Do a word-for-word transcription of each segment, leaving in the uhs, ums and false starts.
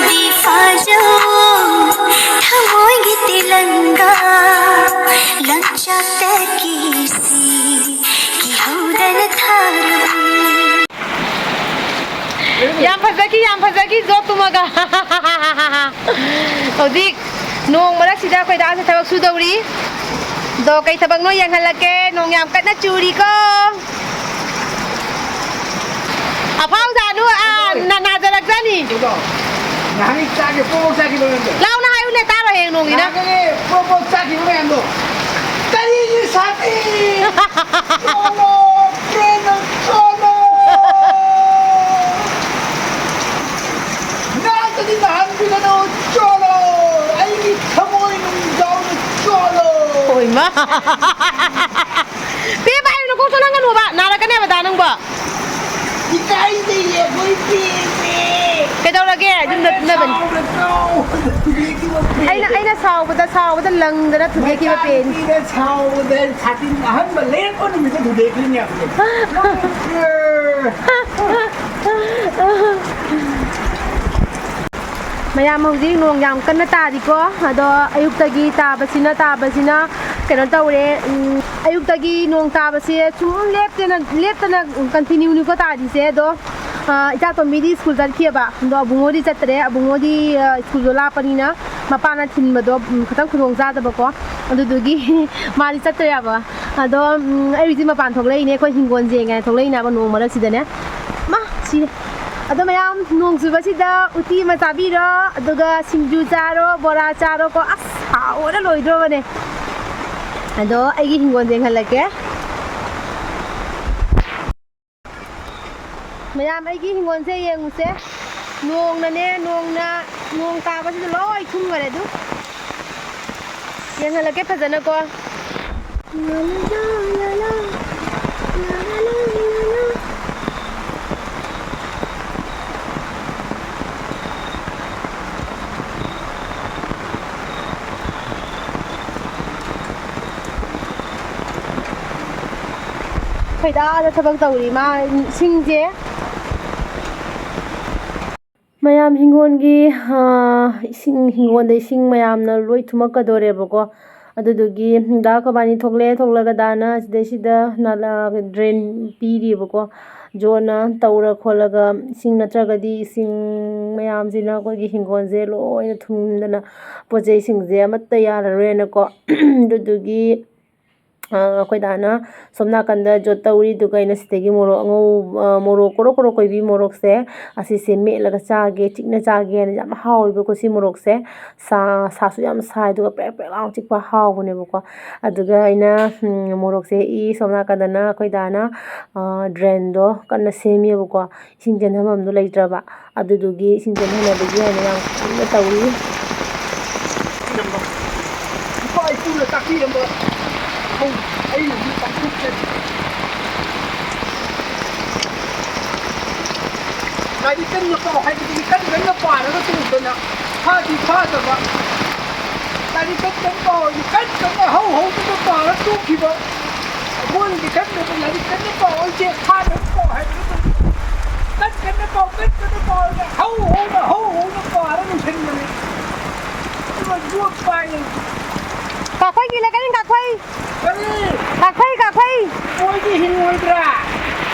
ꯐꯥꯖꯧ ꯊꯃꯣꯏꯒꯤ ꯇꯦꯂꯪꯒꯥ ꯂꯪꯆꯥꯛꯇꯒꯤ ꯁꯤ ꯀꯤꯍꯧꯗꯅ ꯊꯥꯔꯕꯅꯤ꯫ ꯌꯥꯝ ꯐꯖꯈꯤ, ꯌꯥꯝ ꯐꯖꯈꯤ, ꯖꯣꯛꯇꯨꯃꯒ꯫ ꯍꯧꯖꯤꯛ ꯅꯣꯡ ꯃꯔꯛꯁꯤꯗ ꯑꯩꯈꯣꯏ ꯗꯥꯁꯦ ꯊꯕꯛ ꯁꯨꯗꯧꯔꯤ꯫ ꯑꯗꯣ ꯀꯩ ꯊꯕꯛꯅꯣ ꯌꯦꯡꯍꯜꯂꯛꯀꯦ꯫ ꯅꯣꯡ ꯌꯥꯝ ꯀꯟꯅ ꯆꯨꯔꯤꯀꯣ꯫ ꯑꯐꯥꯎ ꯁꯥꯅꯨ, ꯑꯥ, ꯍꯣꯏ꯫ ꯅ-, ꯅꯥꯖꯔꯛꯆꯅꯤ꯫ ꯀꯩꯅꯣ? ꯅꯍꯥꯟꯒꯤ ꯆꯥꯒꯦ, ꯄ꯭ꯔꯣꯛ ꯄ꯭ꯔꯣꯛ ꯆꯥꯈꯤꯕ ꯃꯌꯥꯝꯗꯣ꯫ ꯂꯥꯎꯅ ꯍꯥꯏꯌꯨꯅꯦ, ꯇꯥꯔꯣ ꯍꯌꯦꯡ ꯅꯣꯡꯒꯤꯅ꯫ ꯅꯍꯥꯟꯒꯤ ꯄ꯭ꯔꯣꯛ ꯄ꯭ꯔꯣꯛ ꯆꯥꯈꯤꯕ ꯃꯌꯥꯝꯗꯣ꯫ ꯀꯔꯤꯒꯤ ꯁꯥꯊꯤ? ꯆꯣꯂꯣ, ꯇ꯭ꯔꯦꯟꯗ ꯆꯣꯂꯣ꯫ ꯅꯥꯛꯇꯗꯤ ꯅꯥꯍꯟꯕꯤꯒꯅꯨ, ꯆꯣꯂꯣ꯫ ꯑꯩꯒꯤ ꯊꯃꯣꯏ ꯅꯨꯡꯖꯥꯎꯗ ꯆꯣꯂꯣ꯫ ꯍꯣꯏ, ꯃꯥ꯫ ꯄꯦ ꯄꯥꯏꯌꯨ, ꯅꯀꯣꯛ ꯆꯣꯠꯍꯟꯒꯅꯣꯕ, ꯅꯥꯔꯛꯀꯅꯦꯕ ꯗꯥ ꯅꯪꯕꯣ꯫ ꯏꯀꯥꯏꯖꯩꯌꯦ ꯑꯩꯈꯣꯏ ꯄꯦꯁꯦ꯫ ꯀꯩꯗꯧꯔꯒꯦ? ꯌꯨꯝꯗ ꯑꯩꯅ ꯇꯨꯝꯅꯕꯅꯤ꯫ ꯁꯥꯎꯕꯗ ꯀꯥꯎꯕꯗ ꯊꯨꯗꯦꯛꯈꯤꯕ ꯑꯩꯅ, ꯄꯦꯁꯦ꯫ ꯑꯩꯅ ꯁꯥꯎꯕꯗ ꯁꯥꯎꯕꯗ ꯂꯪꯗꯅ ꯊꯨꯗꯦꯛꯈꯤꯕ ꯄꯦꯅꯤ꯫ ꯃꯆꯥꯅꯨꯄꯤꯅ ꯁꯥꯎꯕꯗ ꯁꯥꯇꯤꯟ ꯑꯍꯟꯕ ꯂꯩꯔꯛꯄ ꯅꯨꯃꯤꯠꯇ ꯊꯨꯗꯦꯛꯈ꯭ꯔꯤꯅꯦ ꯍꯥꯏꯕꯅꯦ꯫ ꯃꯌꯥꯝ ꯍꯧꯖꯤꯛ ꯅꯣꯡ ꯌꯥꯝ ꯀꯟꯅ ꯇꯥꯔꯤꯀꯣ꯫ ꯑꯗꯣ ꯑꯌꯨꯛꯇꯒꯤ ꯇꯥꯕꯁꯤꯅ, ꯇꯥꯕꯁꯤꯅ ꯀꯩꯅꯣ ꯇꯧꯔꯦ꯫ ꯎꯝ, ꯑꯌꯨꯛꯇꯒꯤ ꯅꯣꯡ ꯇꯥꯕꯁꯦ ꯁꯨꯝ ꯂꯦꯞꯇꯅ, ꯂꯦꯞꯇꯅ continue ꯅꯤꯀꯣ ꯇꯥꯔꯤꯁꯦ꯫ ꯑꯗꯣ, ꯑ, ꯏꯆꯥꯇꯣꯝꯕꯤꯗꯤ ꯁ꯭ꯀꯨꯜ ꯆꯠꯈꯤꯑꯕ꯫ ꯑꯗꯣ ꯑꯕꯨꯡꯉꯣꯗꯤ ꯆꯠꯇ꯭ꯔꯦ꯫ ꯑꯕꯨꯡꯉꯣꯗꯤ, ꯑ, ꯁ꯭ꯀꯨꯜꯗꯣ ꯂꯥꯞꯄꯅꯤꯅ ꯃꯄꯥꯅ ꯊꯤꯟꯕꯗꯣ, ꯎꯝ, ꯈꯤꯇꯪ ꯈꯨꯗꯣꯡ ꯆꯥꯗꯕꯀꯣ꯫ ꯑꯗꯨꯗꯨꯒꯤ ꯃꯥꯗꯤ ꯆꯠꯇ꯭ꯔꯦꯕ꯫ ꯑꯗꯣ, ꯎꯝ, ꯑꯩ ꯍꯧꯖꯤꯛ ꯃꯄꯥꯟ ꯊꯣꯛꯂꯛꯏꯅꯦ꯫ ꯑꯩꯈꯣꯏ ꯍꯤꯡꯒꯣꯜ ꯌꯦꯡꯒꯦꯅ ꯊꯣꯛꯂꯛꯏꯅꯦꯕ ꯅꯣꯡ ꯃꯔꯛꯁꯤꯗꯅꯦ꯫ ꯃꯥ, ꯁꯤꯔꯦ꯫ ꯑꯗꯣ ꯃꯌꯥꯝ, ꯅꯣꯡ ꯆꯨꯕꯁꯤꯗ ꯎꯇꯤ ꯑꯃ ꯆꯥꯕꯤꯔꯣ, ꯑꯗꯨꯒ ꯁꯤꯡꯖꯨ ꯆꯥꯔꯣ, ꯕꯣꯔꯥ ꯆꯥꯔꯣꯀꯣ꯫ ꯑꯁ, ꯍꯥꯎꯕꯅ ꯂꯣꯏꯗ꯭ꯔꯣꯕꯅꯦ꯫ ꯑꯗꯣ ꯑꯩꯒꯤ ꯍꯤꯡꯒꯣꯜ ꯌꯦꯡꯍꯜꯂꯛꯀꯦ꯫ ꯃꯌꯥꯝ, ꯑꯩꯒꯤ ꯍꯤꯡꯒꯣꯜꯁꯦ ꯌꯦꯡꯉꯨꯁꯦ꯫ ꯅꯣꯡꯅꯅꯦ, ꯅꯣꯡꯅ, ꯅꯣꯡ ꯇꯥꯕꯁꯤꯗ ꯂꯣꯏ ꯊꯨꯝꯈꯔꯦ ꯑꯗꯨ꯫ ꯌꯦꯡꯍꯜꯂꯛꯀꯦ ꯐꯖꯅꯀꯣ꯫ ꯈꯣꯏꯗꯥꯗ ꯊꯕꯛ ꯇꯧꯔꯤ ꯃꯥ꯫ ꯏꯁꯤꯡꯁꯦ ꯃꯌꯥꯝ ꯍꯤꯡꯒꯣꯜꯒꯤ, ꯑꯥ, ꯏꯁꯤꯡ, ꯍꯤꯡꯒꯣꯜꯗ ꯏꯁꯤꯡ ꯃꯌꯥꯝꯅ ꯂꯣꯏ ꯊꯨꯝꯃꯛꯀꯗꯣꯔꯦꯕꯀꯣ꯫ ꯑꯗꯨꯗꯨꯒꯤ ꯗꯥ ꯑꯩꯈꯣꯏꯕꯥꯅꯤ ꯊꯣꯛꯂꯛꯑꯦ꯫ ꯊꯣꯛꯂꯒ ꯗꯥꯅ ꯁꯤꯗꯩꯁꯤꯗ ꯅꯥꯂꯥ, drain ꯄꯤꯔꯤꯕꯀꯣ꯫ ꯖꯣꯠꯅ ꯇꯧꯔ ꯈꯣꯠꯂꯒ ꯏꯁꯤꯡ ꯅꯠꯇ꯭ꯔꯒꯗꯤ ꯏꯁꯤꯡ ꯃꯌꯥꯝꯁꯤꯅ ꯑꯩꯈꯣꯏꯒꯤ ꯍꯤꯡꯒꯣꯜꯁꯦ ꯂꯣꯏꯅ ꯊꯨꯝꯗꯅ ꯄꯣꯠ ꯆꯩꯁꯤꯡꯁꯦ ꯑꯃꯠꯇ ꯌꯥꯔꯔꯣꯏꯅꯀꯣ꯫ ꯑꯗꯨꯗꯨꯒꯤ ꯑ, ꯑꯩꯈꯣꯏ ꯗꯥꯅ ꯁꯣꯝ ꯅꯥꯀꯟꯗ ꯖꯣꯠ ꯇꯧꯔꯤ, ꯑꯗꯨꯒ ꯑꯩꯅ ꯁꯤꯗꯒꯤ ꯃꯣꯔꯣꯛ ꯑꯉꯧ-, ꯑ, ꯃꯣꯔꯣꯛ ꯀꯣꯔꯣ ꯀꯣꯔꯣ ꯀꯣꯏꯕꯤ ꯃꯣꯔꯣꯛꯁꯦ, ꯑꯁꯤꯁꯦ ꯃꯦꯠꯂꯒ ꯆꯥꯒꯦ, ꯆꯤꯛꯅ ꯆꯥꯒꯦꯅ ꯌꯥꯝ ꯍꯥꯎꯋꯦꯕꯀꯣ ꯁꯤ ꯃꯣꯔꯣꯛꯁꯦ꯫ ꯁꯥ-, ꯁꯥꯁꯨ ꯌꯥꯝ ꯁꯥꯏ, ꯑꯗꯨꯒ ꯄ꯭ꯔꯦꯛ ꯄ꯭ꯔꯦꯛ ꯂꯥꯎꯅ ꯆꯤꯛꯄ ꯍꯥꯎꯕꯅꯦꯕꯀꯣ꯫ ꯑꯗꯨꯒ ꯑꯩꯅ, ꯎꯝ, ꯃꯣꯔꯣꯛꯁꯦ ꯏ ꯁꯣꯝ ꯅꯥꯀꯟꯗꯅ ꯑꯩꯈꯣꯏ ꯗꯥꯅ, ꯑ, drainꯗꯣ ꯀꯟꯅ ꯁꯦꯝꯃꯤꯕꯀꯣ꯫ ꯏꯁꯤꯡ ꯆꯦꯟꯐꯝꯗꯣ ꯂꯩꯇ꯭ꯔꯕ꯫ ꯑꯗꯨꯗꯨꯒꯤ ꯏꯁꯤꯡ ꯆꯦꯟꯊꯅꯕꯒꯤ ꯍꯥꯏꯅ ꯌꯥꯝ ꯀꯟꯅ ꯇꯧꯔꯤ꯫ ꯏꯄꯥ ꯏꯄꯨꯅ ꯇꯥꯛꯄꯤꯔꯝꯕ ꯊꯧ ꯑꯩꯅꯗꯤ ꯄꯥꯡꯊꯣꯛꯆꯔꯤ꯫ ꯂꯥꯏꯔꯤꯛ ꯀꯟꯅ ꯄꯥꯎ ꯍꯥꯏꯕꯗꯨꯗꯤ ꯀꯟ ꯀꯟꯅ ꯄꯥꯔꯒ ꯇꯧꯗꯅ ꯐꯥꯗꯤ ꯐꯥꯗꯕ꯫ ꯂꯥꯏꯔꯤꯛ ꯀꯟ ꯀꯟꯅ ꯄꯥꯎ ꯍꯥꯏꯗꯤ ꯀꯟ ꯀꯟꯅ ꯍꯧ ꯍꯧꯗꯅ ꯄꯥꯔ ꯇꯣꯛꯈꯤꯕ꯫ ꯑꯩꯈꯣꯏꯅꯗꯤ ꯈꯪꯗꯕ ꯂꯥꯏꯔꯤꯛ ꯀꯟꯅ ꯄꯥꯎ ꯍꯥꯏꯁꯦ ꯐꯥꯗꯅ ꯄꯥꯎ ꯍꯥꯏꯕ ꯅꯠꯇꯕ꯫ ꯀꯟ ꯀꯟꯅ ꯄꯥꯎ, ꯀꯟ ꯀꯟꯅ ꯄꯥꯎ ꯍꯥꯏꯅ ꯍꯧ ꯍꯧꯅ, ꯍꯧ ꯍꯧꯅ ꯄꯥꯔ ꯂꯣꯏꯁꯤꯟꯕꯅꯤ꯫ ꯑꯗꯨꯒ ꯌꯣꯠ ꯄꯥꯏ꯫ ꯀꯥꯐꯩꯒꯤ ꯂꯩꯀꯥꯏ ꯀꯥꯐꯩ꯫ ꯀꯔꯤ? ꯀꯥꯐꯩ, ꯀꯥꯐꯩ꯫ ꯃꯣꯏꯗꯤ ꯍꯤꯡꯉꯣꯏꯗ꯭ꯔꯥ?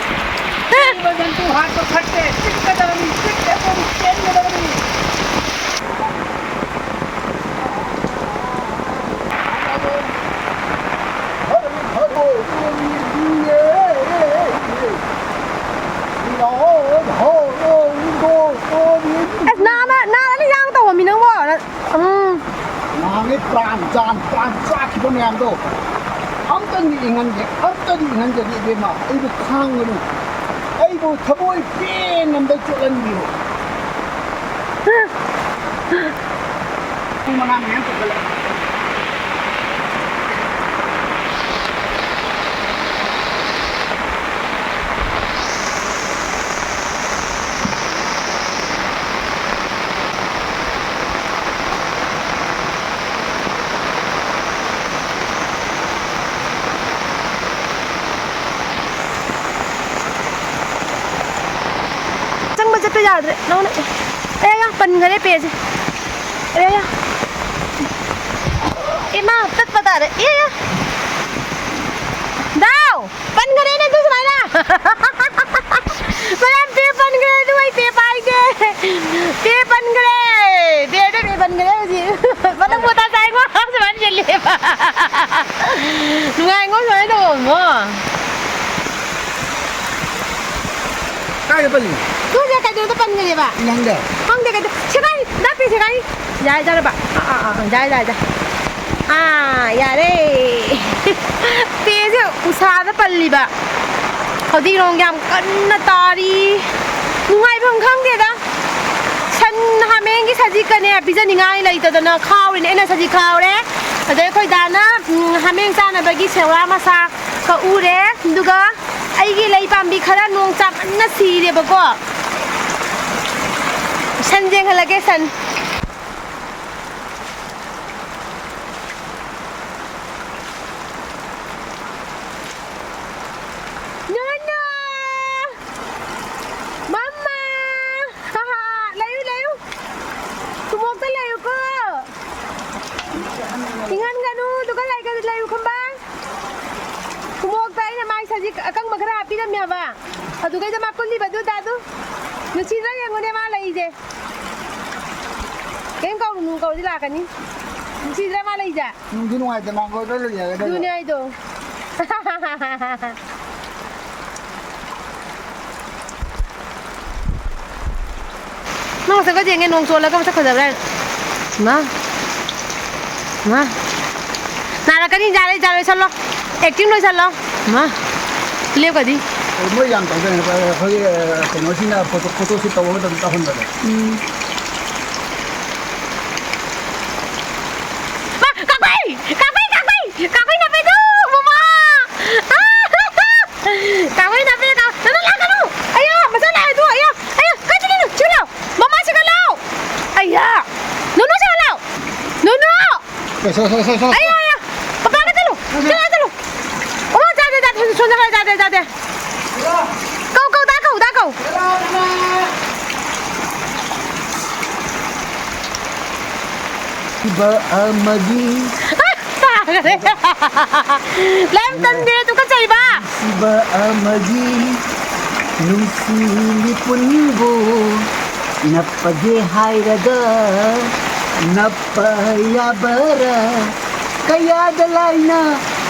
ꯍꯤꯡꯕ ꯖꯟꯇꯨ ꯍꯥꯠꯄ ꯐꯠꯇꯦ꯫ ꯆꯤꯛꯀꯗꯕꯅꯤ, ꯆꯤꯛꯀꯗꯕꯅꯤ, ꯆꯦꯟꯒꯗꯕꯅꯤ꯫ ꯑꯁ, ꯅꯥꯃ-, ꯅꯥꯔꯅꯤ ꯌꯥꯝ ꯇꯧꯔꯝꯃꯤ ꯅꯪꯕꯣ꯫ ꯎꯝ꯫ ꯅꯍꯥꯟꯒꯩ ꯄ꯭ꯔꯥꯟ, ꯖꯥꯟ, ꯄ꯭ꯔꯥꯟ ꯆꯥꯈꯤꯕ ꯃꯌꯥꯝꯗꯣ ꯑꯝꯇꯪꯗꯤ ꯏꯪꯍꯟꯒꯦ, ꯑꯝꯇꯗꯤ ꯏꯪꯍꯟꯖꯒꯦ ꯏꯕꯦꯝꯃ, ꯑꯩꯕꯨ ꯈꯥꯡꯒꯅꯨ, ꯑꯩꯕꯨ ꯊꯃꯣꯏ ꯄꯦꯟꯅ ꯑꯝꯇ ꯆꯣꯠꯍꯟꯕꯤꯌꯨ꯫ ꯄꯨꯡ ꯃꯉꯥ ꯃꯌꯥ ꯆꯠꯈ꯭ꯔꯦ꯫ ꯆꯪꯕ ꯆꯠꯄ ꯌꯥꯗ꯭ꯔꯦ ꯅꯉꯣꯟꯗ꯫ ꯄꯟꯈꯔꯦ ꯄꯦꯁꯦ꯫ ꯑꯦ, ꯏꯃꯥ, ꯇꯠꯄ ꯇꯥꯔꯦ꯫ ꯑꯦ, ꯗꯥꯎ! ꯄꯟꯈꯔꯦꯅꯦ ꯑꯗꯨ ꯁꯨꯃꯥꯏꯅ꯫ ꯃꯌꯥꯝ ꯄꯦ ꯄꯟꯈ꯭ꯔꯦ, ꯑꯗꯨ ꯑꯩ ꯄꯦ ꯄꯥꯏꯒꯦ꯫ ꯄꯦ ꯄꯟꯈ꯭ꯔꯦ꯫ ꯄꯦꯗ ꯄꯦ ꯄꯟꯈ꯭ꯔꯦ ꯍꯧꯖꯤꯛ꯫ ꯃꯇꯝ ꯄꯣꯇꯥ ꯆꯥꯏꯉꯣ, ꯁꯨꯃꯥꯏꯅ ꯆꯦꯜꯂꯦꯕ꯫ ꯅꯨꯡꯉꯥꯏꯉꯣ ꯁꯨꯃꯥꯏꯅ ꯇꯧꯕ ꯑꯃꯨꯛ꯫ ꯀꯥꯏꯗ ꯄꯜꯂꯤꯅꯣ? ꯇꯨꯁꯦ ꯀꯩꯗꯧꯗ ꯄꯟꯈ꯭ꯔꯦꯕ? ꯅꯪꯗ? ꯈꯪꯗꯦ ꯀꯩꯗꯧ-, ꯁꯦꯒꯥꯏ, ꯅꯠꯇꯦ ꯁꯦꯒꯥꯏ꯫ ꯌꯥꯏ ꯆꯥꯔꯕ? ꯑꯥ, ꯑꯥ, ꯑꯥ, ꯌꯥꯏ, ꯌꯥꯏ, ꯌꯥꯏ꯫ ꯑꯥ, ꯌꯥꯔꯦ꯫ ꯄꯦꯁꯦ ꯎꯁꯥꯗ ꯄꯜꯂꯤꯕ꯫ ꯍꯧꯖꯤꯛ ꯅꯣꯡ ꯌꯥꯝ ꯀꯟꯅ ꯇꯥꯔꯤ꯫ ꯅꯨꯡꯉꯥꯏꯐꯝ ꯈꯪꯗꯦꯗ꯫ ꯁꯟ ꯍꯥꯃꯦꯡꯒꯤ ꯁꯖꯤꯛꯀꯅꯦ ꯄꯤꯖꯅꯤꯡꯉꯥꯏ ꯂꯩꯇꯗꯅ ꯈꯥꯎꯔꯤꯅꯦ꯫ ꯑꯩꯅ ꯁꯖꯤꯛ ꯈꯥꯎꯔꯦ꯫ ꯑꯗꯩ ꯑꯩꯈꯣꯏ ꯗꯥꯅ, ꯎꯝ, ꯍꯥꯃꯦꯡ ꯆꯥꯅꯕꯒꯤ ꯁꯦꯋꯥ ꯃꯁꯥ ꯀꯛꯎꯔꯦ꯫ ꯑꯗꯨꯒ ꯑꯩꯒꯤ ꯂꯩ ꯄꯥꯝꯕꯤ ꯈꯔ ꯅꯣꯡ ꯆꯥꯃꯟꯅ ꯁꯤꯔꯦꯕꯀꯣ꯫ ꯁꯟ ꯌꯦꯡꯍꯜꯂꯒꯦ, ꯁꯟ꯫ ꯅꯣꯅꯣ! ꯃꯃꯥ! ꯍꯥ, ꯍꯥ, ꯂꯩꯌꯨ, ꯂꯩꯌꯨ꯫ ꯈꯨꯃꯣꯛꯇ ꯂꯩꯌꯨꯀꯣ꯫ ꯏꯪꯍꯟꯒꯅꯨ, ꯑꯗꯨꯒ ꯂꯩꯒ-, ꯂꯩꯌꯨ, ꯈꯨꯝꯕꯥ꯫ ꯈꯨꯃꯣꯛꯇ ꯑꯩꯅ ꯃꯥꯏ ꯁꯖꯤꯛ ꯑꯀꯪꯕ ꯈꯔ ꯍꯥꯞꯄꯤꯔꯝꯃꯦꯕ꯫ ꯑꯗꯨꯒꯩꯗ ꯃꯥ ꯀꯨꯜꯂꯤꯕ ꯑꯗꯨꯗ ꯑꯗꯨ꯫ ꯅꯨꯡꯁꯤꯗ꯭ꯔꯥ ꯌꯦꯡꯉꯨꯅꯦ ꯃꯥ ꯂꯩꯁꯦ꯫ ꯀꯩꯝ ꯀꯧꯔꯨꯅꯨ, ꯀꯧꯔꯗꯤ ꯂꯥꯛꯀꯅꯤ꯫ ꯅꯨꯡꯁꯤꯗ꯭ꯔꯥ ꯃꯥ ꯂꯩꯁꯦ? ꯅꯨꯡꯗꯤ ꯅꯨꯡꯉꯥꯏꯇꯦ, ꯃꯥꯡꯒꯣꯜꯗ ꯂꯩ ꯍꯥꯏꯒꯗ꯭ꯔꯣ? ꯑꯗꯨꯅꯦ ꯍꯥꯏꯗꯣ꯫ ꯅꯪ ꯃꯁꯛꯀ ꯌꯦꯡꯉꯦ, ꯅꯣꯡ ꯆꯣꯠꯂꯒ ꯃꯁꯛ ꯐꯖꯕ꯭ꯔꯥ ꯍꯥꯏꯅ꯫ ꯃꯥ꯫ ꯃꯥ꯫ ꯅꯥꯔꯛꯀꯅꯤ, ꯌꯥꯔꯦ, ꯌꯥꯔꯦ, ꯂꯣꯏꯁꯜꯂꯣ꯫ Acting ꯂꯣꯏꯁꯜꯂꯣ꯫ ꯃꯥ꯫ ꯂꯦꯞꯀꯗꯤ꯫ ꯑꯣ, ꯃꯣꯏ ꯌꯥꯝ ꯇꯧꯗꯣꯏꯅꯦ꯫ ꯑꯩꯈꯣꯏ, ꯑ, ꯀꯩꯅꯣꯁꯤꯡꯅ ꯐꯣꯇꯣ, ꯐꯣꯇꯣꯁꯨꯠ ꯇꯧꯕ ꯃꯇꯝꯗ ꯇꯧꯍꯟꯕꯗꯣ꯫ ꯎꯝ꯫ ꯃꯥ, ꯀꯥꯐꯩ! ꯀꯥꯐꯩ, ꯀꯥꯐꯩ! ꯀꯥꯐꯩ ꯅꯞꯄꯦ ꯑꯗꯨ! ꯃꯃꯥ! ꯑꯥ! ꯀꯥꯐꯩ ꯅꯞꯄꯦ, ꯀꯥ-, ꯅꯅꯥ ꯂꯥꯛꯀꯅꯨ! ꯑꯌꯥ, ꯃꯆꯥ ꯂꯥꯛꯑꯦ ꯑꯗꯨ! ꯑꯌꯥ! ꯑꯌꯥ! ꯀꯥꯏ ꯆꯠꯂꯤꯅꯣ? ꯁꯤ ꯂꯥꯎ! ꯃꯃꯥ ꯁꯤꯗ ꯂꯥꯎ! ꯑꯌꯥ! ꯅꯨꯅꯨ ꯁꯤꯗ ꯂꯥꯎ! ꯅꯨꯅꯨ! ꯁꯣ, ꯁꯣ, ꯁꯣ, ꯁꯣ, ꯁꯣ꯫ ꯑꯌꯥ, ꯑꯌꯥ! ꯄꯄꯥꯒ ꯆꯠꯂꯨ! ꯁꯤꯗ ꯆꯠꯂꯨ! ꯑꯣ, ꯆꯥꯗꯦ, ꯆꯥꯗꯦ, ꯁꯣꯝꯗ ꯈꯔ ꯆꯥꯗꯦ, ꯆꯥꯗꯦ! ꯀꯧ, ꯀꯧ, ꯗꯥ ꯀꯧ, ꯗꯥ ꯀꯧ! ꯅꯨꯡꯁꯤꯕ ꯑꯃꯒꯤ ꯂꯝ ꯇꯟꯗꯦ, ꯇꯨꯀꯠꯆꯩꯕ꯫ ꯅꯨꯡꯁꯤꯕ ꯑꯃꯒꯤ ꯅꯨꯡꯁꯤ ꯂꯤꯄꯨꯟꯕꯨ ꯅꯞꯄꯒꯦ ꯍꯥꯏꯔꯒ ꯅꯞꯄ ꯌꯥꯕꯔ? ꯀꯌꯥꯗ ꯂꯥꯏꯅ,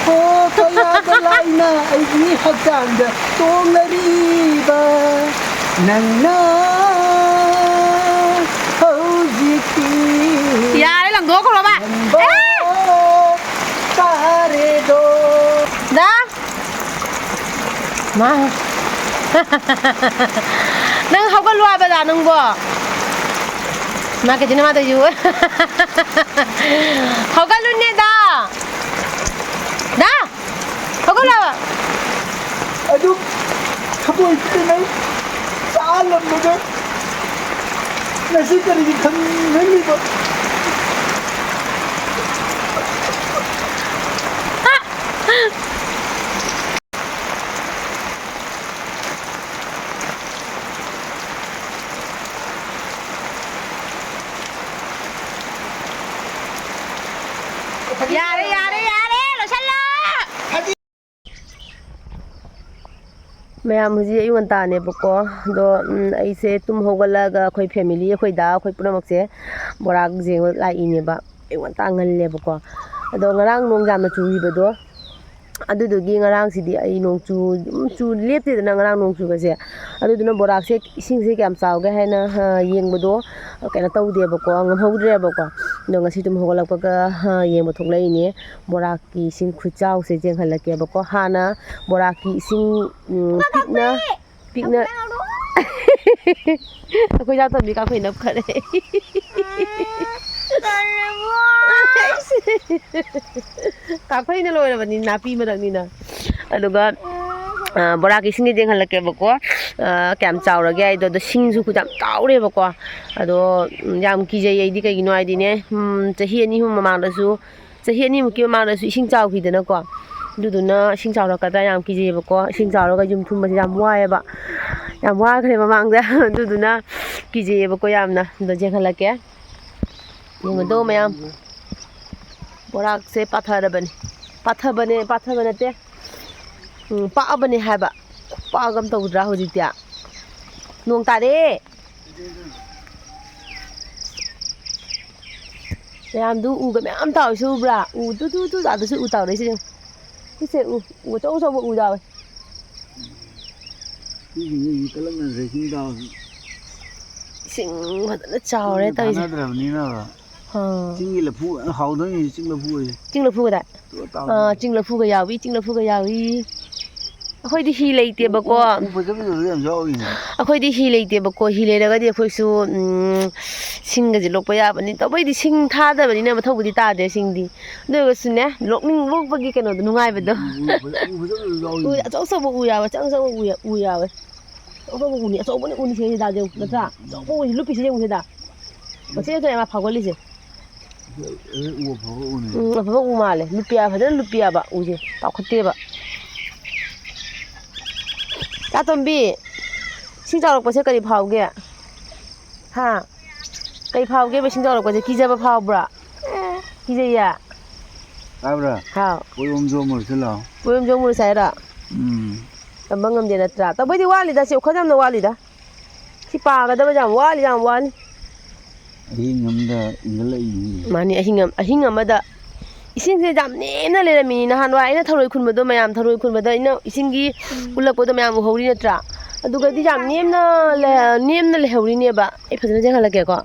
ꯍꯣ, ꯀꯌꯥꯗ ꯂꯥꯏꯅ ꯑꯩꯒꯤ ꯍꯛꯆꯥꯡꯗ ꯇꯣꯡꯂꯔꯤꯕ ꯅꯪꯅ ꯍꯧꯖꯤꯛꯇꯤ ꯌꯥꯔꯦ, ꯂꯪꯊꯣꯛꯈ꯭ꯔꯣꯕ꯫ ꯅꯪꯕꯣ ꯑꯦ! ꯇꯥꯔꯦꯗꯣ꯫ ꯗꯥ! ꯃꯥ꯫ ꯅꯪ ꯍꯧꯒꯠꯂꯣ ꯍꯥꯏꯕꯗ ꯅꯪꯕꯣ꯫ ꯃꯥ ꯀꯩꯗꯧꯅꯣ ꯃꯥ ꯇꯧꯔꯤꯁꯤꯕꯨ? ꯍꯧꯒꯠꯂꯨꯅꯦ ꯗꯥ! ꯗꯥ! ꯍꯧꯒꯠꯂꯣ ꯍꯥꯏꯕ! ꯑꯗꯨ ꯊꯃꯣꯏꯁꯤꯗ ꯅꯪ ꯆꯥꯛꯍꯜꯂꯝꯕꯗꯣ ꯉꯁꯤ ꯀꯔꯤꯒꯤ ꯈꯪꯍꯜꯂꯤꯕ? ꯌꯥꯔꯦ, ꯌꯥꯔꯦ, ꯌꯥꯔꯦ, ꯂꯣꯏꯁꯜꯂꯣ꯫ ꯃꯌꯥꯝ, ꯍꯧꯖꯤꯛ ꯑꯌꯨꯛ ꯉꯟꯇꯥꯅꯦꯕꯀꯣ, ꯑꯗꯣ, ꯎꯝ, ꯑꯩꯁꯦ ꯇꯨꯝ ꯍꯧꯒꯠꯂꯒ ꯑꯩꯈꯣꯏ family, ꯑꯩꯈꯣꯏ ꯗꯥ, ꯑꯩꯈꯣꯏ ꯄꯨꯝꯅꯃꯛꯁꯦ ꯕꯣꯔꯥ ꯌꯦꯡꯕ ꯂꯥꯛꯏꯅꯦꯕ꯫ ꯑꯌꯨꯛ ꯉꯟꯇꯥ ꯉꯜꯂꯦꯕꯀꯣ꯫ ꯑꯗꯣ ꯉꯔꯥꯡ ꯅꯣꯡ ꯌꯥꯝꯅ ꯆꯨꯈꯤꯕꯗꯣ, ꯑꯗꯨꯗꯨꯒꯤ ꯉꯔꯥꯡꯁꯤꯗꯤ ꯑꯩ ꯅꯣꯡ ꯆꯨ-, ꯑꯗꯨꯝ ꯆꯨ-, ꯂꯦꯞꯇꯦꯗꯅ ꯉꯔꯥꯡ ꯅꯣꯡ ꯆꯨꯕꯁꯦ꯫ ꯑꯗꯨꯗꯨꯅ ꯕꯣꯔꯥꯛꯁꯦ ꯏꯁꯤꯡꯁꯦ ꯀꯌꯥꯝ ꯆꯥꯎꯒꯦ ꯍꯥꯏꯅ, ꯑ, ꯌꯦꯡꯕꯗꯣ ꯀꯩꯅꯣ ꯇꯧꯗꯦꯕꯀꯣ, ꯉꯝꯍꯧꯗ꯭ꯔꯦꯕꯀꯣ꯫ ꯑꯗꯣ ꯉꯁꯤ ꯇꯨꯝ ꯍꯧꯒꯠꯂꯛꯄꯒ, ꯑ, ꯌꯦꯡꯕ ꯊꯣꯛꯂꯛꯏꯅꯦ꯫ ꯕꯣꯔꯥꯛꯀꯤ ꯏꯁꯤꯡ ꯈꯨꯆꯥꯎꯁꯦ ꯌꯦꯡꯍꯜꯂꯛꯀꯦꯕꯀꯣ꯫ ꯍꯥꯟꯅ ꯕꯣꯔꯥꯛꯀꯤ ꯏꯁꯤꯡ, ꯎꯝ, ꯄꯤꯛꯅ ꯄꯤꯛꯅ ꯑꯩꯈꯣꯏ ꯏꯆꯥꯇꯣꯝꯕꯤ ꯀꯥꯐꯩ ꯅꯞꯈꯔꯦ꯫ ꯀꯥꯐꯩꯅ ꯂꯣꯏꯔꯕꯅꯤ, ꯅꯥꯄꯤ ꯃꯔꯛꯅꯤꯅ꯫ ꯑꯗꯨꯒ, ꯑ, ꯕꯣꯔꯥꯒꯤ ꯏꯁꯤꯡꯗꯤ ꯌꯦꯡꯍꯜꯂꯛꯀꯦꯕꯀꯣ꯫ ꯑ, ꯀꯌꯥꯝ ꯆꯥꯎꯔꯒꯦ ꯍꯥꯏꯗꯣ꯫ ꯑꯗꯣ ꯁꯤꯡꯁꯨ ꯌꯥꯝ ꯆꯥꯎꯔꯦꯕꯀꯣ꯫ ꯑꯗꯣ, ꯎꯝ, ꯌꯥꯝ ꯀꯤꯖꯩ ꯑꯩꯗꯤ꯫ ꯀꯩꯒꯤꯅꯣ ꯍꯥꯏꯗꯤꯅꯦ, ꯎꯝ, ꯆꯍꯤ ꯑꯅꯤ ꯑꯍꯨꯝ ꯃꯃꯥꯡꯗꯁꯨ ꯆꯍꯤ ꯑꯅꯤꯃꯨꯛꯀꯤ ꯃꯃꯥꯡꯗꯁꯨ ꯏꯁꯤꯡ ꯆꯥꯎꯈꯤꯗꯅꯀꯣ꯫ ꯑꯗꯨꯗꯨꯅ ꯏꯁꯤꯡ ꯆꯥꯎꯔꯛꯀꯗ꯭ꯔꯥ ꯌꯥꯝ ꯀꯤꯖꯩꯌꯦꯕꯀꯣ꯫ ꯏꯁꯤꯡ ꯆꯥꯎꯔꯒ ꯌꯨꯝ ꯊꯨꯝꯕꯁꯦ ꯌꯥꯝ ꯋꯥꯏꯌꯦꯕ꯫ ꯌꯥꯝ ꯋꯥꯈ꯭ꯔꯦ ꯃꯃꯥꯡꯗ꯫ ꯑꯗꯨꯗꯨꯅ ꯀꯤꯖꯩꯌꯦꯕꯀꯣ ꯌꯥꯝꯅ꯫ ꯑꯗꯣ ꯌꯦꯡꯍꯜꯂꯛꯀꯦ꯫ ꯌꯦꯡꯉꯨꯗꯣ ꯃꯌꯥꯝ, ꯕꯣꯔꯥꯛꯁꯦ ꯄꯥꯊꯔꯕꯅꯤ꯫ ꯄꯥꯊꯕꯅꯦ, ꯄꯥꯊꯕ ꯅꯠꯇꯦ꯫ ꯎꯝ, ꯄꯥꯛꯑꯕꯅꯦ ꯍꯥꯏꯕ꯫ ꯈꯨꯄꯥꯛ ꯑꯃ ꯇꯧꯗ꯭ꯔꯥ ꯍꯧꯖꯤꯛꯇꯤ? ꯅꯣꯡ ꯇꯥꯔꯦ꯫ ꯃꯌꯥꯝꯗꯨ ꯎꯒ ꯃꯌꯥꯝ ꯇꯥꯎꯔꯤꯁꯤ ꯎꯕ꯭ꯔꯥ? ꯎ ꯗꯨ ꯗꯨ ꯗꯨ ꯇꯥꯗꯁꯨ ꯎ ꯇꯥꯎꯔꯛꯏꯁꯤ ꯌꯦꯡꯉꯨ꯫ ꯁꯤꯁꯦ ꯎ, ꯎ ꯑꯆꯧ ꯑꯆꯧꯕ ꯎ ꯌꯥꯎꯋꯦ꯫ ꯃꯤꯁꯤꯡꯁꯦ ꯍꯧꯖꯤꯛ ꯀꯜꯂꯛꯅꯗ꯭ꯔꯦ ꯏꯁꯤꯡ ꯇꯥꯕꯁꯤ꯫ ꯏꯁꯤꯡ ꯐꯖꯅ ꯆꯥꯎꯔꯦ ꯇꯧꯔꯤꯁꯦ꯫ ꯊꯥꯅꯗ꯭ꯔꯕꯅꯤꯅꯕ꯫ ꯑꯥ꯫ ꯆꯤꯡꯒꯤ ꯂꯐꯨ ꯍꯥꯎꯗꯣꯏꯅꯤ, ꯆꯤꯡ ꯂꯐꯨ ꯑꯣꯏꯔꯦ꯫ ꯆꯤꯡ ꯂꯐꯨꯒꯗ? ꯇꯨ ꯇꯥꯎ꯫ ꯑꯥ, ꯆꯤꯡ ꯂꯐꯨꯒ ꯌꯥꯎꯏ, ꯆꯤꯡ ꯂꯐꯨꯒ ꯌꯥꯎꯏ꯫ ꯑꯩꯈꯣꯏꯗꯤ ꯍꯤ ꯂꯩꯇꯦꯕꯀꯣ꯫ ꯎ, ꯎ ꯐꯖ ꯐꯖꯕꯁꯨ ꯌꯥꯝ ꯌꯥꯎꯔꯤꯅꯦ꯫ ꯑꯩꯈꯣꯏꯗꯤ ꯍꯤ ꯂꯩꯇꯦꯕꯀꯣ꯫ ꯍꯤ ꯂꯩꯔꯒꯗꯤ ꯑꯩꯈꯣꯏꯁꯨ, ꯎꯝ, ꯁꯤꯡꯒꯁꯦ ꯂꯣꯛꯄ ꯌꯥꯕꯅꯤ꯫ ꯇꯧꯕꯩꯗꯤ ꯁꯤꯡ ꯊꯥꯗꯕꯅꯤꯅ ꯃꯊꯧꯕꯨꯗꯤ ꯇꯥꯗ꯭ꯔꯦ ꯁꯤꯡꯗꯤ꯫ ꯑꯗꯨ ꯑꯣꯏꯔꯒꯁꯨꯅꯦ, ꯂꯣꯛꯅꯤꯡ-, ꯂꯣꯛꯄꯒꯤ ꯀꯩꯅꯣꯗꯣ, ꯅꯨꯡꯉꯥꯏꯕꯗꯣ꯫ ꯎ, ꯎ ꯐꯖ-, ꯎ ꯐꯖ ꯐꯖꯕ ꯌꯥꯎꯔꯤꯅꯦ꯫ ꯎ ꯑꯆꯧ ꯑꯆꯧꯕ ꯎ ꯌꯥꯎꯋꯦ, ꯑꯆꯧ ꯑꯆꯧꯕ ꯎ ꯌꯥ-, ꯎ ꯌꯥꯎꯋꯦ꯫ ꯑꯆꯧ ꯑꯆꯧꯕ ꯎꯅꯤ, ꯑꯆꯧꯕꯅꯤ ꯎꯅꯤ ꯁꯤꯗꯩꯁꯤꯗ ꯌꯦꯡꯉꯨ, ꯅꯠꯇ꯭ꯔꯥ? ꯑꯆꯧꯕ ꯎꯅꯤ, ꯂꯨꯞꯄꯤꯁꯤ ꯌꯦꯡꯉꯨ ꯁꯤꯗ꯫ ꯃꯆꯦꯠ ꯃꯆꯦꯠ ꯃꯥ ꯐꯥꯎꯒꯠꯂꯤꯁꯦ꯫ ꯎ ꯑꯐꯕ ꯎꯅꯤ꯫ ꯎꯝ, ꯑꯐꯕ ꯎ ꯃꯥꯜꯂꯦ꯫ ꯂꯨꯞꯄꯤ ꯍꯥꯏꯕ, ꯐꯖꯅ ꯂꯨꯞꯄꯤ ꯍꯥꯏꯕ ꯎꯁꯦ꯫ ꯆꯥꯎꯈꯠꯇꯦꯕ꯫ ꯇꯥꯇꯣꯝꯕꯤ, ꯏꯁꯤꯡ ꯆꯥꯎꯔꯛꯄꯁꯦ ꯀꯔꯤ ꯐꯥꯎꯒꯦ? ꯍꯥ? ꯀꯩ ꯐꯥꯎꯒꯦꯕ ꯏꯁꯤꯡ ꯆꯥꯎꯔꯛꯄꯁꯦ? ꯀꯤꯖꯕ ꯐꯥꯎꯕ꯭ꯔꯥ? ꯀꯤꯖꯩꯌꯦ? ꯇꯥꯕ꯭ꯔꯥ? ꯍꯥꯎ꯫ ꯄꯣꯌꯣꯝ ꯖꯣꯝꯃꯨꯔꯁꯤ ꯂꯥꯎ꯫ ꯄꯣꯌꯣꯝ ꯖꯣꯝꯃꯨꯔꯁꯤ ꯍꯥꯏꯔꯣ? ꯎꯝ꯫ ꯇꯝꯕ ꯉꯝꯗꯦ ꯅꯠꯇ꯭ꯔꯥ? ꯇꯧꯕꯩꯗꯤ ꯋꯥꯠꯂꯤꯗ, ꯁꯤ ꯋꯥꯈꯜ ꯌꯥꯝꯅ ꯋꯥꯠꯂꯤꯗ꯫ ꯁꯤ ꯄꯥꯒꯗꯕ ꯌꯥꯝ ꯋꯥꯠꯂꯤ, ꯌꯥꯝ ꯋꯥꯠꯂꯤ꯫ ꯑꯍꯤꯡ ꯑꯃꯗ ꯏꯟꯈꯠꯂꯛꯏꯅꯤ꯫ ꯃꯥꯅꯤ, ꯑꯍꯤꯡ ꯑꯃ, ꯑꯍꯤꯡ ꯑꯃꯗ ꯏꯁꯤꯡꯁꯦ ꯌꯥꯝ ꯅꯦꯝꯅ ꯂꯩꯔꯝꯃꯤꯅꯤ꯫ ꯅꯍꯥꯟꯋꯥꯏ ꯑꯩꯅ ꯊꯔꯣꯏ ꯈꯨꯟꯕꯗꯣ, ꯃꯌꯥꯝ ꯊꯔꯣꯏ ꯈꯨꯟꯕꯗ ꯑꯩꯅ ꯏꯁꯤꯡꯒꯤ ꯎꯝ꯫ ꯎꯠꯂꯛꯄꯗꯣ ꯃꯌꯥꯝ ꯎꯍꯧꯔꯤ ꯅꯠꯇ꯭ꯔꯥ? ꯑꯗꯨꯒꯗꯤ ꯌꯥꯝ ꯅꯦꯝꯅ ꯂꯩ-, ꯅꯦꯝꯅ ꯂꯩꯍꯧꯔꯤꯅꯦꯕ꯫ ꯑꯩ ꯐꯖꯅ ꯆꯦꯟꯍꯜꯂꯛꯀꯦꯀꯣ꯫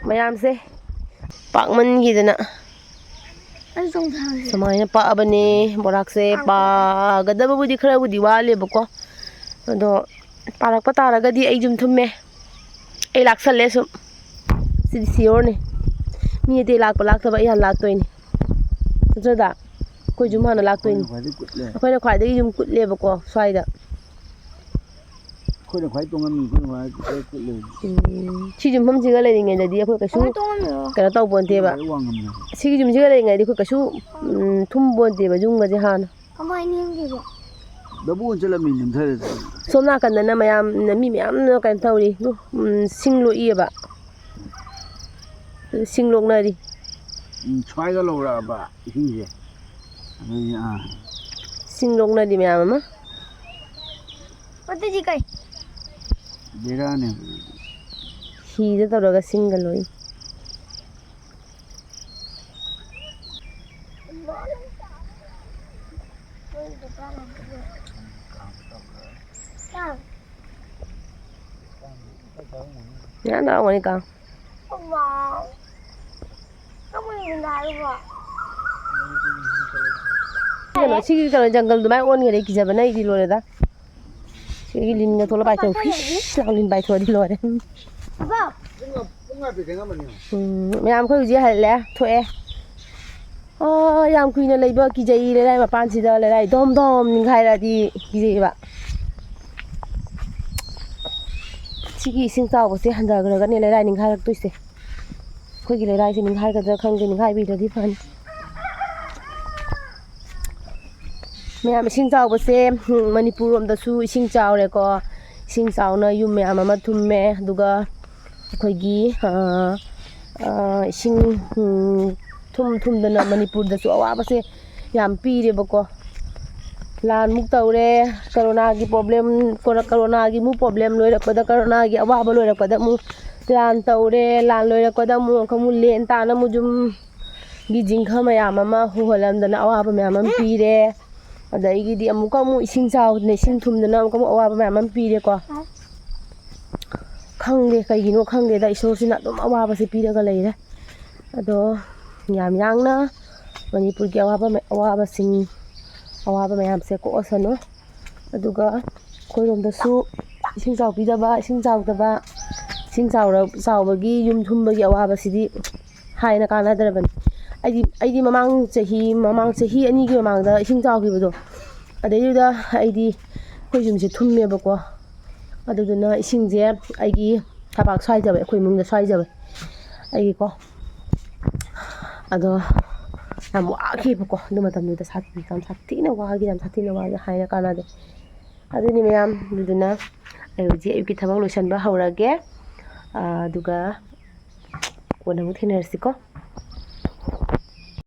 ꯃꯌꯥꯝꯁꯦ ꯄꯥꯛꯃꯟꯈꯤꯗꯅ꯫ ꯑꯩ ꯆꯣꯡꯊꯔꯒꯦ꯫ ꯁꯨꯃꯥꯏꯅ ꯄꯥꯛꯑꯕꯅꯦ ꯕꯣꯔꯥꯛꯁꯦ꯫ ꯄꯥꯒꯗꯕꯕꯨꯗꯤ ꯈꯔꯕꯨꯗꯤ ꯋꯥꯠꯂꯦꯕꯀꯣ, ꯑꯗꯣ ꯄꯥꯔꯛꯄ ꯇꯥꯔꯒꯗꯤ ꯑꯩ ꯌꯨꯝ ꯊꯨꯝꯃꯦ꯫ ꯑꯩ ꯂꯥꯛꯁꯜꯂꯦ ꯁꯨꯝ꯫ ꯁꯤꯗꯤ ꯁꯤꯌꯣꯔꯅꯤ꯫ ꯃꯤ ꯑꯇꯩ ꯂꯥꯛꯄ ꯂꯥꯛꯇꯕ ꯑꯩ ꯍꯥꯟꯅ ꯂꯥꯛꯇꯣꯏꯅꯤ꯫ ꯅꯠꯇ꯭ꯔꯗ ꯑꯩꯈꯣꯏ ꯌꯨꯝ ꯍꯥꯟꯅ ꯂꯥꯛꯇꯣꯏꯅꯤ꯫ ꯑꯩꯈꯣꯏꯅ ꯈ꯭ꯋꯥꯏꯗꯒꯤ ꯀꯨꯠꯂꯦ꯫ ꯑꯩꯈꯣꯏꯅ ꯈ꯭ꯋꯥꯏꯗꯒꯤ ꯌꯨꯝ ꯀꯨꯠꯂꯦꯕꯀꯣ ꯁ꯭ꯋꯥꯏꯗ꯫ ꯑꯩꯈꯣꯏꯅ ꯈ꯭ꯋꯥꯏ ꯇꯣꯡꯉꯝꯃꯤ, ꯑꯩꯈꯣꯏꯅ ꯈ꯭ꯋꯥꯏ ꯀꯨꯠꯂꯦ꯫ ꯎꯝ, ꯁꯤ ꯌꯨꯝꯐꯝꯁꯤꯒ ꯂꯩꯔꯤꯉꯩꯗꯗꯤ ꯑꯩꯈꯣꯏ ꯀꯩꯁꯨ ꯑꯩꯈꯣꯏ ꯇꯣꯡꯉꯝꯃꯤꯔꯣ? ꯀꯩꯅꯣ ꯇꯧꯄꯣꯟꯇꯦꯕ꯫ ꯑꯩꯈꯣꯏ ꯋꯥꯡꯉꯝꯃꯦ꯫ ꯁꯤꯒꯤ ꯌꯨꯝꯁꯤꯒ ꯂꯩꯔꯤꯉꯩꯗꯤ ꯑꯩꯈꯣꯏ ꯀꯩꯁꯨ, ꯎꯝ, ꯊꯨꯝꯄꯣꯟꯇꯦꯕ ꯌꯨꯝꯒꯁꯦ ꯍꯥꯟꯅ꯫ ꯀꯃꯥꯏꯅ ꯌꯦꯡꯒꯦꯕ? ꯗꯕꯨ ꯑꯣꯟ ꯆꯠꯂꯝꯃꯤ ꯅꯝꯊꯔꯦ꯫ ꯁꯣꯝ ꯅꯥꯀꯟꯗꯅ ꯃꯌꯥꯝꯅ, ꯃꯤ ꯃꯌꯥꯝꯅ ꯀꯩꯅꯣ ꯇꯧꯔꯤ꯫ ꯎꯝ, ꯁꯤꯡ ꯂꯣꯛꯏꯑꯕ꯫ ꯁꯤꯡ ꯂꯣꯛꯅꯔꯤ꯫ ꯎꯝ, ꯁ꯭ꯋꯥꯏꯗ ꯂꯧꯔꯛꯑꯕ ꯏꯁꯤꯡꯁꯦ꯫ ꯑꯗꯨꯗꯤ, ꯑꯥ꯫ ꯁꯤꯡ ꯂꯣꯛꯅꯔꯤ ꯃꯌꯥꯝ ꯑꯃ꯫ ꯑꯗꯨꯗꯤ ꯀꯩ? ꯕꯦꯔꯥꯅꯦ꯫ ꯍꯤꯗ ꯇꯧꯔꯒ ꯁꯤꯡꯒ ꯂꯣꯏ꯫ ꯌꯥꯝ ꯂꯥꯎꯒꯅꯤ ꯀꯥꯡ꯫ ꯀꯩꯅꯣ, ꯁꯤꯒꯤ ꯀꯩꯅꯣ ꯖꯪꯒꯜ ꯑꯗꯨꯃꯥꯏꯅ ꯑꯣꯟꯈ꯭ꯔꯦ, ꯀꯤꯖꯕꯅ ꯑꯩꯗꯤ ꯂꯣꯏꯔꯦꯗ꯫ ꯁꯤꯒꯤ ꯂꯤꯟꯒ ꯊꯣꯛꯂꯛꯄ ꯍꯥꯏꯁꯦ, ꯐꯤꯁ ꯂꯥꯎ ꯂꯤꯟ ꯄꯥꯏꯊꯣꯔꯛꯑꯗꯤ ꯂꯣꯏꯔꯦ꯫ ꯎꯝ, ꯃꯌꯥꯝ ꯑꯩꯈꯣꯏ ꯍꯧꯖꯤꯛ ꯍꯜꯂꯦ, ꯊꯣꯛꯑꯦ꯫ ꯑꯣ, ꯌꯥꯝ ꯀꯨꯏꯅ ꯂꯩꯕ ꯀꯤꯖꯩ, ꯂꯩꯔꯥꯏ ꯃꯄꯥꯟꯁꯤꯗ ꯂꯩꯔꯥꯏ ꯗꯣꯝ ꯗꯣꯝ ꯅꯤꯡꯈꯥꯏꯔꯛꯑꯗꯤ ꯀꯤꯖꯩꯕ꯫ ꯁꯤꯒꯤ ꯏꯁꯤꯡ ꯆꯥꯎꯕꯁꯦ ꯍꯟꯊꯈ꯭ꯔꯒꯅꯦ ꯂꯩꯔꯥꯏ ꯅꯤꯡꯈꯥꯏꯔꯛꯇꯣꯏꯁꯦ꯫ ꯑꯩꯈꯣꯏꯒꯤ ꯂꯩꯔꯥꯏꯁꯦ ꯅꯤꯡꯈꯥꯏꯒꯗ꯭ꯔꯥ ꯈꯪꯗꯦ, ꯅꯤꯡꯈꯥꯏꯕꯤꯗ꯭ꯔꯗꯤ ꯐꯅꯤ꯫ ꯃꯌꯥꯝ, ꯏꯁꯤꯡ ꯆꯥꯎꯕꯁꯦ, ꯎꯝ, ꯃꯅꯤꯄꯨꯔ ꯂꯣꯝꯗꯁꯨ ꯏꯁꯤꯡ ꯆꯥꯎꯔꯦꯀꯣ꯫ ꯏꯁꯤꯡ ꯆꯥꯎꯅ ꯌꯨꯝ ꯃꯌꯥꯝ ꯑꯃ ꯊꯨꯝꯃꯦ꯫ ꯑꯗꯨꯒ ꯑꯩꯈꯣꯏꯒꯤ, ꯑ, ꯑ, ꯏꯁꯤꯡ, ꯎꯝ, ꯊꯨꯝ ꯊꯨꯝꯗꯅ ꯃꯅꯤꯄꯨꯔꯗꯁꯨ ꯑꯋꯥꯕꯁꯦ ꯌꯥꯝ ꯄꯤꯔꯦꯕꯀꯣ꯫ ꯂꯥꯟꯃꯨꯛ ꯇꯧꯔꯦ, ꯀꯣꯔꯣꯅꯥꯒꯤ problem, ꯀꯣꯔꯣ-, ꯀꯣꯔꯣꯅꯥꯒꯤ ꯑꯃꯨꯛ problem ꯂꯣꯏꯔꯛꯄꯗ, ꯀꯣꯔꯣꯅꯥꯒꯤ ꯑꯋꯥꯕ ꯂꯣꯏꯔꯛꯄꯗ ꯑꯃꯨꯛ ꯂꯥꯟ ꯇꯧꯔꯦ, ꯂꯥꯟ ꯂꯣꯏꯔꯛꯄꯗ ꯑꯃꯨꯛ, ꯑꯃꯨꯛ ꯂꯦꯟ ꯇꯥꯅ ꯑꯃꯨꯛ ꯌꯨꯝꯒꯤ ꯖꯤꯡꯒ ꯃꯌꯥꯝ ꯑꯃ ꯍꯨꯍꯜꯂꯝꯗꯅ ꯑꯋꯥꯕ ꯃꯌꯥꯝ ꯑꯃ ꯄꯤꯔꯦ꯫ ꯑꯗꯒꯤꯗꯤ ꯑꯃꯨꯛꯀ ꯑꯃꯨꯛ ꯏꯁꯤꯡ ꯆꯥꯎꯗꯅ, ꯏꯁꯤꯡ ꯊꯨꯝꯗꯅ ꯑꯃꯨꯛꯀ ꯑꯃꯨꯛ ꯑꯋꯥꯕ ꯃꯌꯥꯝ ꯑꯃ ꯄꯤꯔꯦꯀꯣ꯫ ꯈꯪꯗꯦ, ꯀꯩꯒꯤꯅꯣ ꯈꯪꯗꯦꯗ, ꯏꯁꯣꯔꯁꯤꯅ ꯑꯗꯨꯝ ꯑꯋꯥꯕꯁꯦ ꯄꯤꯔꯒ ꯂꯩꯔꯦ꯫ ꯑꯗꯣ ꯌꯥꯝ ꯌꯥꯡꯅ ꯃꯅꯤꯄꯨꯔꯒꯤ ꯑꯋꯥꯕ ꯃ-, ꯑꯋꯥꯕꯁꯤꯡ, ꯑꯋꯥꯕ ꯃꯌꯥꯝꯁꯦ ꯀꯣꯛꯑꯁꯅꯨ꯫ ꯑꯗꯨꯒ ꯑꯩꯈꯣꯏꯔꯣꯝꯗꯁꯨ ꯏꯁꯤꯡ ꯆꯥꯎꯕꯤꯗꯕ, ꯏꯁꯤꯡ ꯆꯥꯎꯗꯕ, ꯏꯁꯤꯡ ꯆꯥꯎꯔ-, ꯆꯥꯎꯕꯒꯤ ꯌꯨꯝ ꯊꯨꯝꯕꯒꯤ ꯑꯋꯥꯕꯁꯤꯗꯤ ꯍꯥꯏꯅ ꯀꯥꯟꯅꯗ꯭ꯔꯕꯅꯤ꯫ ꯑꯩꯗꯤ, ꯑꯩꯗꯤ ꯃꯃꯥꯡ ꯆꯍꯤ, ꯃꯃꯥꯡ ꯆꯍꯤ ꯑꯅꯤꯒꯤ ꯃꯃꯥꯡꯗ ꯏꯁꯤꯡ ꯆꯥꯎꯈꯤꯕꯗꯣ, ꯑꯗꯩꯗꯨꯗ ꯑꯩꯗꯤ ꯑꯩꯈꯣꯏ ꯌꯨꯝꯁꯦ ꯊꯨꯝꯃꯦꯕꯀꯣ꯫ ꯑꯗꯨꯗꯨꯅ ꯏꯁꯤꯡꯁꯦ ꯑꯩꯒꯤ ꯊꯕꯥꯛ ꯁ꯭ꯋꯥꯏꯖꯕ, ꯑꯩꯈꯣꯏ ꯏꯃꯨꯡꯗ ꯁ꯭ꯋꯥꯏꯖꯕ ꯑꯩꯒꯤꯀꯣ꯫ ꯑꯗꯣ ꯌꯥꯝ ꯋꯥꯈꯤꯕꯀꯣ ꯑꯗꯨ ꯃꯇꯝꯗꯨꯗ, ꯁꯥꯊꯤ, ꯌꯥꯝ ꯁꯥꯊꯤꯅ ꯋꯥꯈꯤ, ꯌꯥꯝ ꯁꯥꯊꯤꯅ ꯋꯥꯈꯤ, ꯍꯥꯏꯅ ꯀꯥꯟꯅꯗꯦ꯫ ꯑꯗꯨꯅꯤ ꯃꯌꯥꯝ, ꯑꯗꯨꯗꯨꯅ ꯑꯩ ꯍꯧꯖꯤꯛ ꯑꯌꯨꯛꯀꯤ ꯊꯕꯛ ꯂꯣꯏꯁꯤꯟꯕ ꯍꯧꯔꯒꯦ꯫ ꯑꯥ, ꯑꯗꯨꯒ ꯀꯣꯟꯅ ꯑꯃꯨꯛ ꯊꯦꯡꯅꯔꯁꯤꯀꯣ꯫